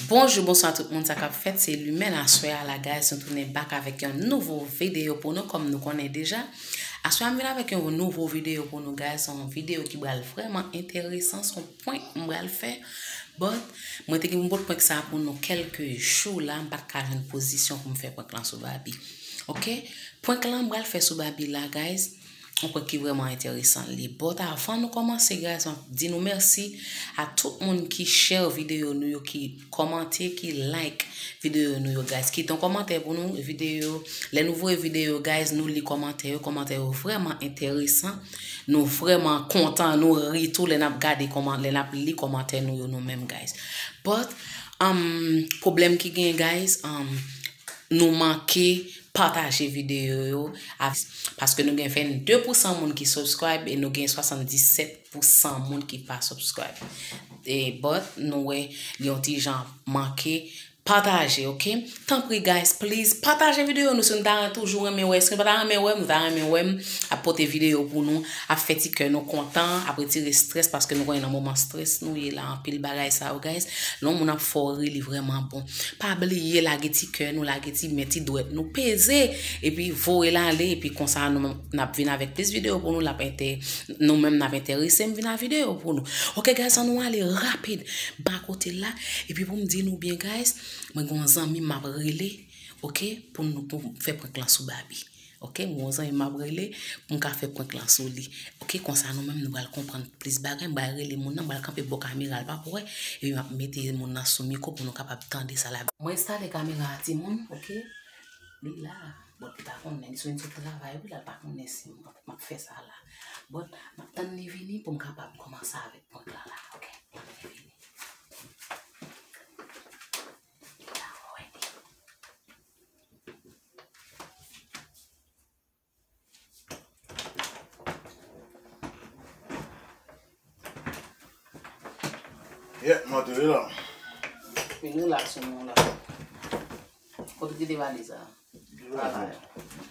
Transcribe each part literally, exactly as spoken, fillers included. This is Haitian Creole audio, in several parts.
Bonjou, bonswa tout moun, sa k ap fèt? Se Lumène. Aswè a la, guys, nou tounen back avèk yon nouvo videyo pou nou, kòm nou konnen deja. Aswè a, m vin avèk yon nouvo videyo pou nou, guys, yon videyo ki pral vrèman enteresan, se yon prank m pral fè. But, mwen te gen pou m pot prank sa pou nou kèlke jou la, m pa t ka jwenn pozisyon pou m fè prank lan sou Babi. Oke? Prank lan m pral fè sou Babi la, guys, yon prank ki vrèman enteresan li. But avan nou kòmanse, guys, m ap di nou mèsi a tout moun ki share videyo nou yo, ki kòmante, ki like videyo nou yo, guys. Kite yon kòmantè pou nou, videyo, lè nou voye videyo, guys, nou li kòmantè yo, kòmantè yo vrèman enteresan. Nou vrèman kontan, nou ri tou lè n ap gade kòman, lè n ap li kòmantè nou yo nou menm, guys. But, um, pwoblèm ki gen, guys, um, nou manke pataje videyo yo, a-, paske nou gen vennde pousan moun ki subscribe e nou gen swasanndisèt pousan moun ki pa subscribe. E, but, nou wè li yon ti jan manke pataje, oke? Tanpri, guys, please, pataje videyo nou. Si nou ta toujou renmen wè, si nou pa ta renmen wè m, nou ta renmen wè m ap pote videyo pou nou, ap fè ti kè nou kontan, ap retire strès, paske nou konnen nan moman strès nou ye la, anpil bagay sa yo, guys. Lè yon moun ap fè w ri, li vrèman bon. Pa bliye lage ti kè nou, lage ti men, ti dwèt nou, peze, epi voye l ale, epi konsa nou menm n ap vin avèk plis videyo pou nou, l ap enterese nou menm, n ap enterese m vin a videyo pou nou. Oke, guys, ann nou ale rapid ba kote la, epi pou m di nou byen, guys, mwen gen yon zanmi m ap rele, oke, pou nou, pou m fè prank lan sou Babi. Oke, mwen gen yon zanmi m ap rele pou m ka fè prank lan sou li. Oke, konsa nou menm nou pral konprann plis bagay, m pral rele moun nan, m pral kanpe bò kamera l pa pou wè, epi m ap mete moun nan sou mikwo pou nou kapab tande sa l ap. Mwen enstale kamera a timoun, oke? Li la, but li pa konnen, li sot travay wi la, li pa konnen si m ap, m ap fè sa la. But m ap tann li vini pou m kapab kòmanse avèk prank la la, oke? Li vini. Li la, mwen wè li. Yeah, m antre la. Vin relax sou mwen la. Kote w kite valiz la? Travay.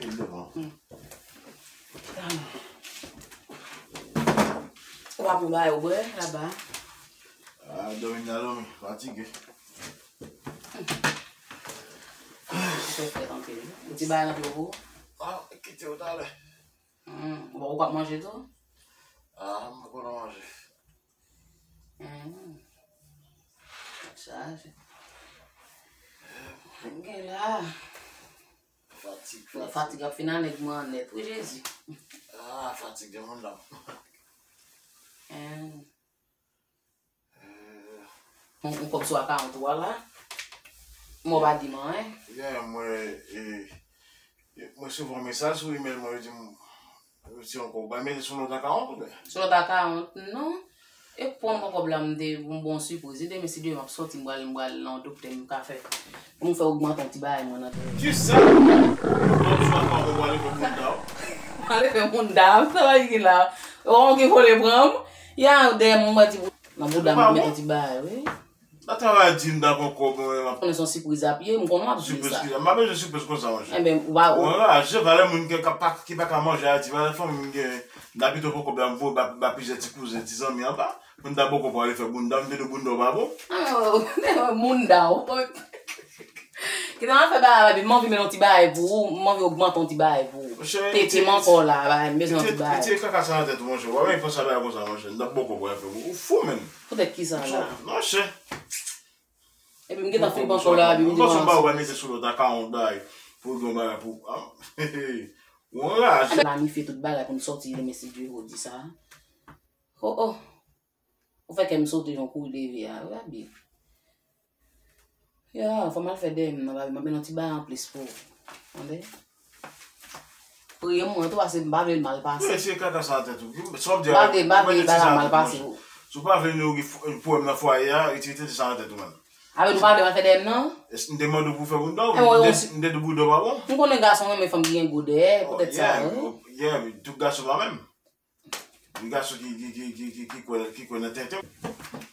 Li devan. Hmm. Ou pa pran bagay ou bwè laba? Ah, dòmi m ta dòmi, fatige. Ou fè frèt anpil wi. Ou ti bay nan pye pou ou? Ah, kite yo talè. Hmm, ou pa, ou p ap manje tou? Ah, m pa konn manje. Hmm. Sa, se. M gen la. Fatig, fatig. Fatig ap fin ale mwen nèt, wi, Jezi. Ah, fatig de moun la. Hmm. Yon, yon kòb sou akawont ou a la. Mwen pa di m anyen. Yeah, mwen, e, mwen resevwa yon mesaj sou imèl mwen, yo di m, yo di yon kòb, bay mete sou lòt akawont oubyen? Sou lòt akawont, non. E pou pran kòb la, m te, pou m bon sipriz. Demen, si Dye vle, m ap sòti, m pral, m pral nan yon doktè, m ka fè, pou m fè ogmante yon ti bagay mwen nan tèt. Kisa? Kòb sou akawont ou pral fè moun da w? M pral fè moun da w, sa va ki la. Ou gen vole pran m? Ya, dèyè m, mwen di, nan bouda m, mete yon ti bagay, wi. Nan travay di m dakò kòb mwen menm ap. Konnen se yon sipriz ap ye, m konnen w ap di sa. Sipriz ki, m pa bezwen sipriz konsa, monchè. Enben, ou pa, ou. Mwen raje, valè moun ki ka pa, ki pa ka manje Ayiti, valè fanmi m gen, m ta pito pran kòb la, m voye ba, ba plizyè ti kouzen, ti zanmi anba. Pou m ta poko pou ale fè bounda, m te di bounda w pa bon. Ah, men, men, bounda w. Kite m ap fè bagay la, m anvi mennen yon ti bagay pou ou, m anvi ogmante yon ti bagay pou ou. Monchè, tete m ankò la, bagay, m bezwen yon ti bagay. Retire kaka sa nan tèt ou, monchè. W ap fè sa bagay konsa, monchè. M t ap bòkò pou w fè. Ou fou, menm. Poutèt kisa la? Monchè. Epi m gentan fin panse w la, epi m di konsa. Ou pa mete sou lòt akawont bagay pou gen yon bagay pou, ah, ou anraje. Planifye tout bagay pou n sòti demen si Dye vle di sa. Oh, oh. Ou fè kè m sote jan w kouri leve a, wi, Abi. Ya, fò m al fè dèyè m nan, Babi, m ap mennen yon ti bagay anplis pou ou. Tande? Priye m mwen tou, paske m pa vle l mal pase. Wi, se kaka sa nan tèt ou. Sa w ap di a, m pa vle, m pa vle bagay mal pase pou ou. Si w pa vle nou gen pwoblèm nan fwaye a, retire tete sa nan tèt ou, man. Avè nou pa vle m al fè dèyè m nan? M te mande w pou fè bounda w, m te di bounda w pa bon. M konnen gason renmen fanm ki gen gwo dèyè, poutèt sa, wi. Yeah, tout gason pa menm. Gen gason ki, ki, ki, ki, ki, ki kwè, ki kwè nan tenten.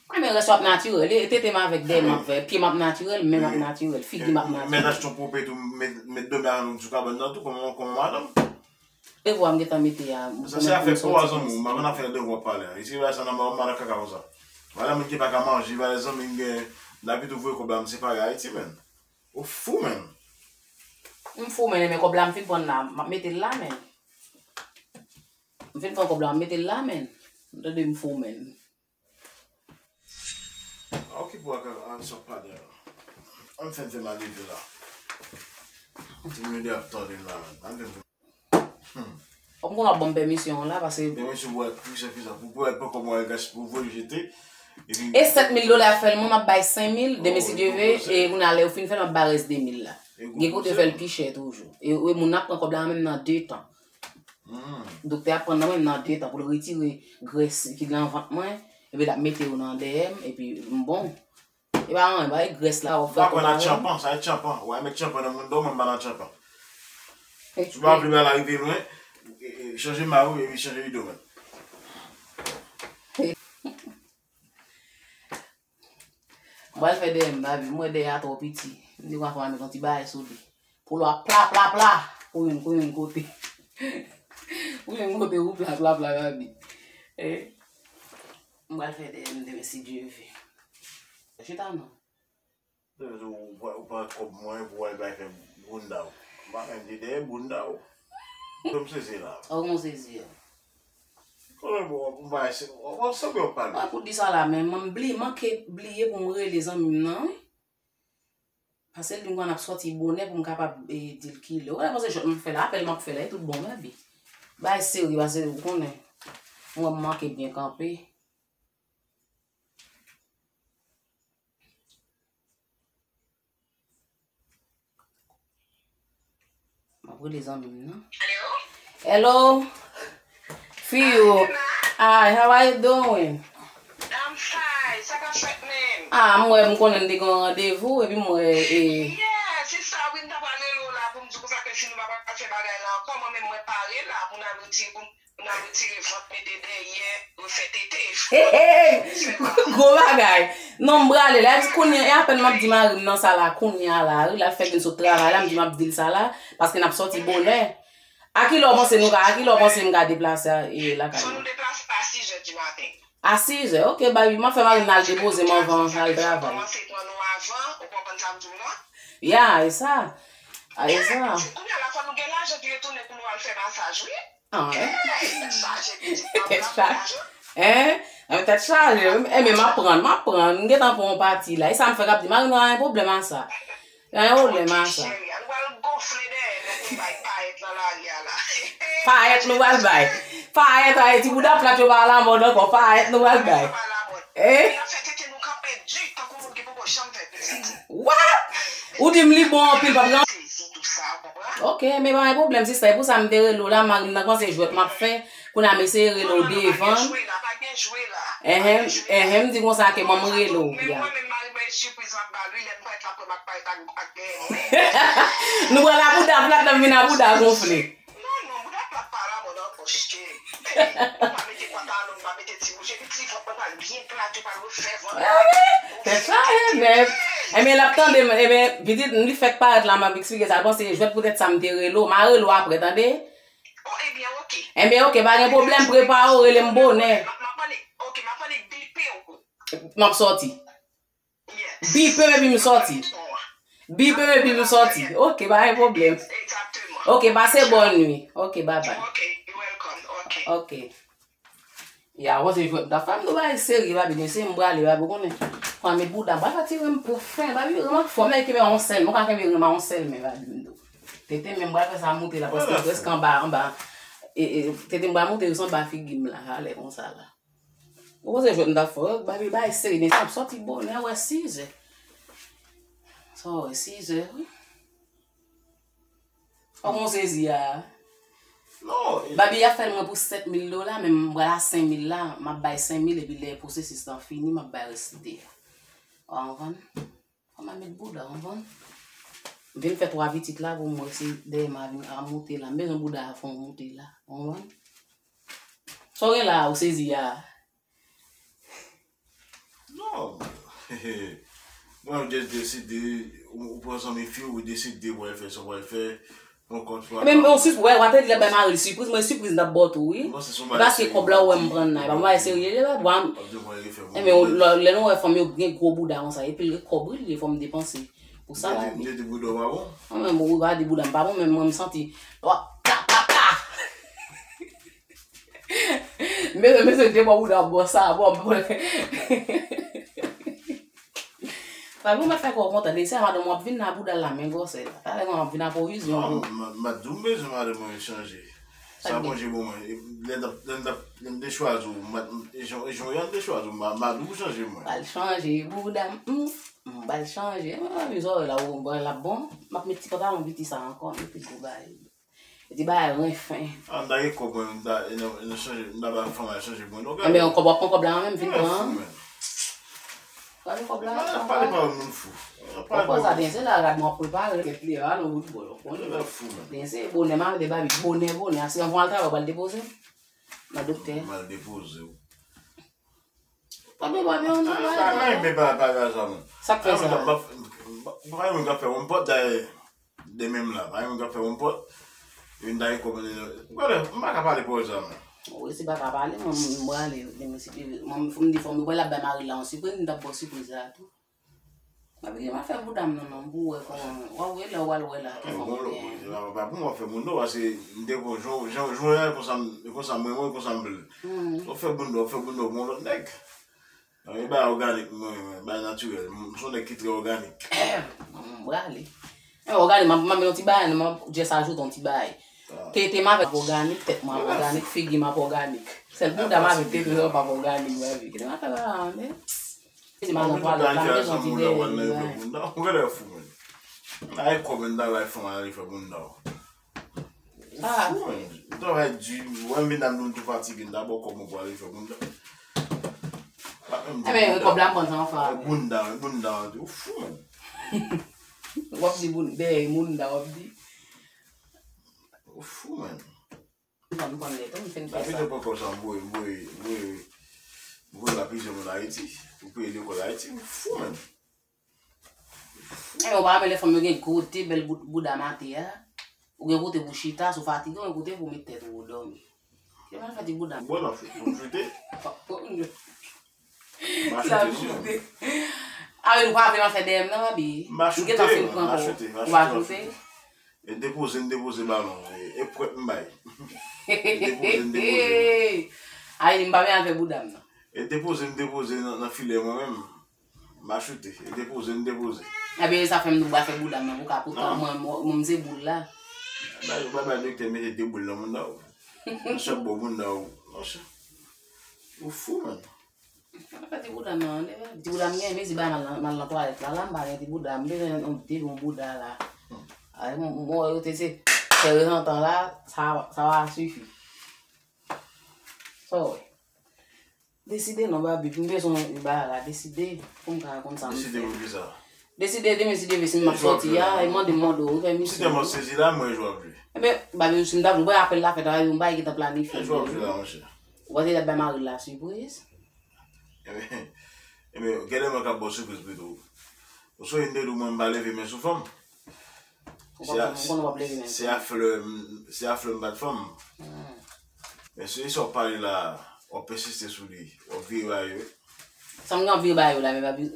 Mwen, men rès yo ap natirèl. E tete m avèk dèyè m ap fè. Pye m ap natirèl, men m ap natirèl, figi m ap natirèl. Mèt achte yon pwopèt ou met, met dòmi avè nou sou kabann nan tou, kòman, kòman madanm. Devwa m gentan mete a. Sa se afè pou zanmi w, m pa konn afè devwa w ap pale a. Isi, bagay sa nan mò, m mal ak kaka konsa. Valè moun ki pa ka manje, valè zanmi m gen, N a pito voye kòb la, m separe Ayiti, menn. Ou fou, menn. M fou, menn, men kòb la m fin pran la, m ap mete l la, menn. M fin pran kòb la, m ap mete l la, menn. M tande m fou, menn. Ok, pou ak an sòt pa dèyè la. An fè m fè m a leve la. Ti moun yo ap tande m la, menn. An fè m fè m. Hmm. Fòk m konn ap ban m pèmisyon la, paske. Men mwen sou wè plis epi sa. Pou, pou, pou kòman wè gras pou voye jete. Epi. E sèt mil dola fè l, mwen m ap bay senk mil, demen si Dye ve, e kounye a lè yo fin fè l, m ap bay rès de mil la. Gen kote yo fè l pi chè toujou. E, e moun nan ap pran kòb la menm nan de tan. Hmm. Doktè a pran nan menm nan de tan pou l retire grès ki nan vant mwen, epi l ap mete yo nan dèyè m, epi m bon. E pa anyen, ba e grès la, w ap fè. Ou pa kwè nan tchanpan, sa e tchanpan. Ou pa met tchanpan nan moun do, mwen m pa nan tchanpan. Si w pa vle bagay la rive lwen, e, e, chanje mari w, epi chanje ido, menn. M pral fè dèyè m, Babi, m wè dèyè a twò piti. M di w ap fè yon ti bagay sou li. Pou lwa pla, pla, pla. Pou youn, pou youn kote. Pou youn kote, pou pla, pla, pla, Babi. Eh? M pral fè dèyè m demen, si Dye ve. Chita non. Ou pran, ou pran kòb mwen pou w al bay fè bounda w. M pa fè m di dèyè bounda w. Fè m sezi la. Ou gon sezi a. Konnen bon, m pa ese, w sanble w pale. Mwen pou di sa la, men m bli, manke bliye pou m rele zanmi m nan, wi. Paske l di m konn ap sòti bonè pou m kapab, e, di l kilè. Ou wè, panse jwèt m ap fè la, apèl m ap fè la, e tout bon, men bi. Bay serye, paske ou konnen. Mwen m manke byen kanpe. M ap rele zanmi m nan. Hello? Hello? Fiyo. Hi, how are you doing? I'm fine. Sa k ap fèt, man? Ah, m wè, m konnen n te gen yon randevou, epi m wè, e. Yeah, se sa, wi, m ta pral rele w la pou m di w konsa ke si nou pa pral fè bagay la ankò, mwen menm mwen pare la pou n al retire, pou n al retire vant, mete dèyè, refè tete. Hey, hey, hey. Gwo bagay. Non, m prale la, epi kounye a, e apèn m ap di mari m nan sa la, kounye a la, wi, l al fè vin sot travay la, m di m ap di l sa la, paske n ap sòti bonè. A kilè w panse nou ka, a kilè w panse m ka deplase a, e, lakay mwen? Fò nou deplase a sizè di maten. A sizè, ok, baby, m ap fè mari m nan al depoze m anvan al travay. Kòmanse pran nou avan, ou konprann sa m di w la? Ya, e sa. A, e sa. Kounye a la, fò nou gen lajan pou retounen pou nou al fè masaj, wi. Ah, eh? Tèt chaje, pitit, tèt chaje. Eh? Tèt chaje, wi. Enben, m ap pran, m ap pran. M gentan pran yon pati la. E sa m fè k ap di, mari m pa gen pwoblèm a sa. Gen yon pwoblèm a sa. Cheri, an pral gonfle dèyè nou pou bay payèt nan lari a la. Payèt nou pral bay. Payèt, ay, ti bouda plat yo pa alamòd ankò. Payèt nou pral bay. Payèt yo pa alamòd. Eh? N ap fè tete nou kanpe di tankou moun ki poko janm fè pitit. What? Ou di m li bon anpil, p ap gen. Sezi tou sa, w konprann? Ok, men pa gen pwoblèm, sista. E pou sa m te rele w la, mari m nan panse jwèt m ap fè. Kounye a m eseye rele w devan. Enhen, enhen, m di konsa ke mwen m rele w, ya. Nou pral la bouda plat, n ap vin a bouda gonfle. Tèt chaje, men. Enben, l ap tande m, enben, pitit, li fèk parèt la, m ap eksplike sa. L panse jwèt poutèt sa m te rele w. M a rele w apre, tande? Oh, ebyen, oke. Enben, oke, pa gen pwoblèm, prepare w, rele m bonè. M ap, m ap pale, oke, m ap pale bipe w. M ap sòti. Yes. Bipe m epi m sòti. Bipe m epi m sòti. Oke, pa gen pwoblèm. Egzakteman. Oke, pase bòn nwi. Oke, bye bye. Oke, you welcome. Oke. Oke. Ya, w se jwèt m ta fè m do bagay serye, baby, men se m prale, baby, ou konnen. Fò m met bouda m, pa fè ti renm pou fen, baby, renm an fòm, men kenbe yon sèl, mwen ka kenbe renm an yon sèl men, baby, m do. Tete men m pral fè sa moute la, paske prèske anba, anba, e, e, tete m pral moute jis anba figi m la, alè konsa la. Ou se jwèt m ta fè, baby, bagay serye, men sa ap sòti bonè, wè, sizè. Sa wè, sizè, wi. Kòman w sezi a? Non, e- Baby, y ap fè l mwen pou sèt mil dola, men m pral a senk mil la, m ap bay senk mil, epi lè pwosesis lan fini, m ap bay rès de a. Ou konprann? Fò m al met bouda, ou konprann? M vin fè twa pitit la pou m wè si dèyè m a vin a moute la. M bezwen bouda a fè yon moute la, ou konprann? Sa w gen la, ou sezi a? Non. Mwen, ou just deside, ou, ou pran zanmi fi w, ou deside w al fè sa w al fè. Yon kont fwa. Ebyen, yon sipriz, wè, w a te di l ap bay mari l sipriz, mwen sipriz m t ap ba w tou, wi. Mwen se sou bagay serye. E paske kòb la ou wè m pran nan, e pa yon bagay serye, li pa, bwa. Ap di mwen li fè moun. Ebyen, lè nou wè fanm yo gen gwo bouda konsa, epi l kòb, wi, li fè m depanse. Pou sa, la, m te di bouda w pa bon? Mwen menm, ou pa di bouda m pa bon, men mwen, m santi. Wa, pla, pla, pla! Mezanmi, mesye, de bò bouda w bò sa, bò, bò. Fabio, m ap fè kò w kontan, de se madanm w ap vin nan bouda l la, men gwosè la. Talè mwen ap vin a pwovizyon. Non, m, m, m ap di w, m bezwen madanm mwen chanje. Sa bon, je bon, mwen. Lè n t ap, lè n t ap, lè m te chwazi w, m, e jan, e jan w te chwazi w, m, m ap di w chanje mwen. Al chanje bouda m, m, m al chanje. Mwen, mwen, zòrèy la, ou, bon, l ap bon. M ap met ti pantalon piti sa ankò, m met plis gwo bagay. Ti bagay renfen. A, m ta gen kòb mwen, m ta, e nan, e nan chanje, m ta ba fanm la chanje mwen. Ebyen, kòb w ap pran kòb la, mwen menm, fin pran. Gade kòb la. Pale pawòl moun fou. Pawòl sa byen, se la rad mwen ap prepare, tèt li a, nan bout bòl, w konnen. Nèg fou, men. Byen, se bonè, m al de babi, bonè, bonè. A, si anvan al travay, w pral depoze m nan doktè. M al depoze w. Papi, papi, on nou pa. Pa renmen pa, pa gason, non. Sa k fè sa? Pa renmen ka fè yon pòt dayè. De menm la, pa gen moun k ap fè yon pòt. Youn ta gen kòb, gade, m pa ka pale pawòl sa, non. Wi, si pa ka pale, mwen, m prale, demen si Dye vle. Mwen, m di fanmi, wè, l ap bay mari l la yon sipriz, m t ap ba w sipriz la tou. Mwen, m ap fè bouda m non, non, pou wè kòman, w ap wè lè w al wè la, ki fanmi m gen. Pa, pa pou mwen fè moun non, paske m te kon, jan, jan, jan, konsa m, konsa m renmen, konsa m vle. W ap fè moun non, w ap fè moun non, pou yon lòt nèg. Non, e bagay òganik, mwen, mwen, bagay natirèl. M, m se yon nèg ki trè òganik. M prale. E, òganik, m ap, m ap met yon ti bagay, non, m ap just ajoute yon ti bagay. Tete m avèk òganik, tèt mwen ap òganik, figi m ap òganik. Sèl bouda m avèk tete m ap òganik, baby. Kite m ap fè bagay, men. Se madan pwalèt la, m te santi dèyè li, bagay. Ou genlè fou, men. Ay, kòb, men, dal bay fanm al fè bouda w. Ah. Fou, men. Travay di, wè, m vin la, m tou fatige, m dabò kòb mwen pou ale fè bounda. Pa menm di bounda. Ebyen, kòb la m pran sa anfan. Bounda, bounda, ou fou, men. W ap di boun-, dèyè bounda, w ap di. Ou fou, men. M konn, m konn lè tou, m fin fè sa. Lapli te pran kòb sa, m voye, m voye, m voye, m voye ba plizyè moun Ayiti, pou peye lekòl Ayiti, ou fou, men. Ebyen, ou pa renmen lè fanm yo gen gwo de bèl bout, bouda mate a? Ou gen kote pou chita, si w fatige, ou gen kote pou met tèt ou, ou dòmi. Yo mal fè ti bouda. Bon, nan choute, m choute. M pa choute, non. A, ou pa vle mal fè dèyè m, non, baby? M pa choute, m pa choute, m pa choute. Ou pa choute? E depoze, m depoze balon. E, e pwèt m bay. E depoze, m depoze. Ay, m pa vle al fè bouda m, non. E depoze, m depoze nan, nan filè mwen menm. M a choute. E depoze, m depoze. Ebyen, sa fè m tou pral fè bouda m nan pou ka, poutan mwen, mwen, mwen, m se boul la. Bay, bay, bay, doktè mete de boul nan bounda w. Nan chak bò bounda w. Monchè. Ou fou, man. Fè ti bouda m nan, ti bouda m gen, mezi bay mal nan, mal nan twalèt la, la, m pa gen ti bouda, m bezwen yon de bon bouda la. Ay, mwen, mwen, yo te se, se rezantan la, sa, sa va sifi. Sa w wè. Deside non, baby, m bezwen yon bagay la, deside, pou m ka konn sa m fè. Deside pou kisa? Deside demen si Dye vle, si m ap sòti a, e mande m mande w pèmisyon. Si te m ap sezi la, mwen jwe ap jwe. Ebyen, baby, si m t ap jwe, apèl la fèt, baby, m pa gentan planifye. Jwe ap jwe la, monchè. Ou pa te dwe bay mari l la sipriz? Ebyen, ebyen, genlè mwen k ap ba w sipriz pito. Ou sonje m te di w mwen m pa leve men sou fanm. Se a, se a flè, se a flè m bat fanm. Men se sa w pale la, w ap pèsiste sou li, w ap vire ba yo. Sa m gen vire ba yo la, men papi,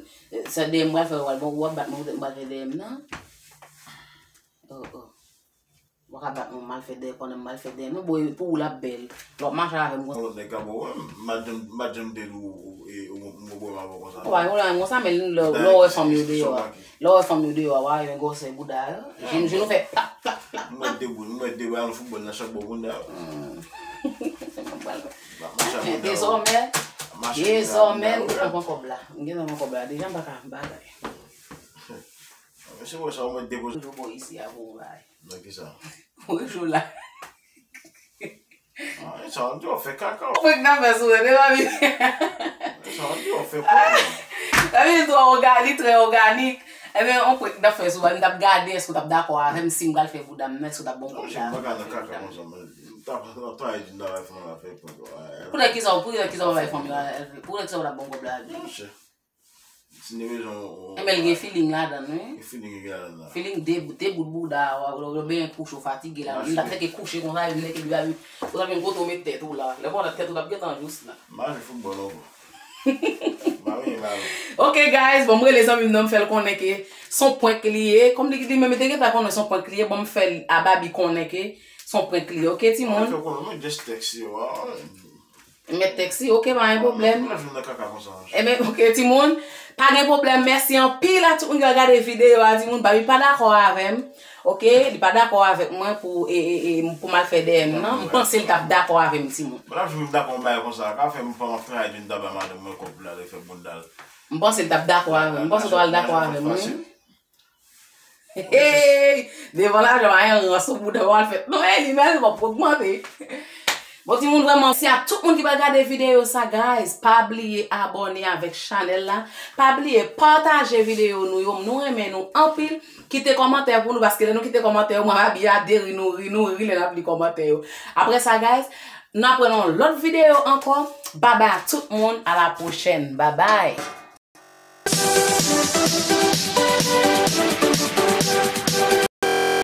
se dèyè m pral fè, w ap, w ap bat mwen poutèt m pral fè dèyè m nan. Oh, oh. Ou pa ka bat mwen, m al fè dèyè, pandan m al fè dèyè. Non, bro, pou ou l ap bèl. Lè w ap mache avè m konsa. Yon lòt nèg ka bò, m pa janm, m pa janm te di w, e, ou, m bò m avè w konsa. Ou pa yon lè konsa, men lè, lè w wè fanm yo deyò a. Lè w wè fanm yo deyò a, w a yon gwosè bouda yo. Jenn, jenn ou fè plap, plap, plap, plap. M wè de boul, m wè de balon foutbòl nan chak bò bounda yo. Dezòmè, dezòmè, m gentan pran kòb la. M gentan pran kòb la. Deja m pa ka bagay. Mesye, wè sa, ou mèt depoze. Toujou bò isi a pou ou bay. Nan kisa? Ou jwe la. Ah, e sa w di w ap fè kaka w. Ou fèk nan fè sou mwen, e papi. E sa w di w ap fè kaka w. Papi, li twò òga-, li trè òganik. Ebyen, on prank nan fè sou mwen, m t ap gade èske w t ap dakò avè m si m pral fè bouda m, èske w t ap bon kòb la. Monchè, m pa ka nan kaka konsa, man. M t ap, m t ap travay di m ta bay fanm la fè prank. Poutèt kisa, poutèt kisa w pa bay fanm la, poutèt kisa w t ap bon kòb la? Monchè. Si n te bezwen yon... Enben, l gen feeling ladan l, wi. Gen feeling ki gen ladan l la. Feeling de, de bout bouda, w ap benyen kouche, w fatige la. M ta fenk kouche konsa, m nèk epi babi. Ou ta vin kote w met tèt ou la. Lè w wè tèt ou t ap gentan jous la. M pa jwe foutbòl ankò. M pa renmen balon. Ok, guys, bon, m rele zanmi m nan, m fè l konnen ke s on prank li ye. Kòm li, li menm, li te gentan konnen s on prank li ye, bon, m fè l a babi konnen ke s on prank li ye. Ok, timoun? Mwen fè konnen, mwen just text yo. Mwen met tèks li, ok, pa gen pwoblèm. Mwen jwenn nan kaka konsa. Enben, ok, timoun, pa gen pwoblèm. Mèsi anpil a tout moun ki ap gade videyo a, timoun. Babi pa dakò avè m, ok? Li pa dakò avèk mwen pou, e, e, e, pou m al fè dèyè m nan. M panse l t ap dakò avè m, timoun. Mwen ap jwenn dakò yon bagay konsa. Ka fè m pa m ap travay, jwenn daba madanm mwen kòb la, li fè bounda l. M panse l t ap dakò avè m. M panse w t al dakò avè m, wi. Hey! Devan lajan, pa gen rans sou bouda w al fèt. Non, e li menm, w ap ogmante. Bon, timoun, vrèman, mèsi a tout moun ki pa gade videyo sa, guys. Pa bliye abòne avèk chanèl la. Pa bliye pataje videyo nou yo. Nou renmen nou anpil. Kite kòmantè pou nou, paske lè nou kite kòmantè yo, mwen, Babi a de ri, nou ri, nou ri lè n ap li kòmantè yo. Apre sa, guys, n ap wè nan lòt videyo ankò. Babay a tout moun, a la pwochèn. Babay.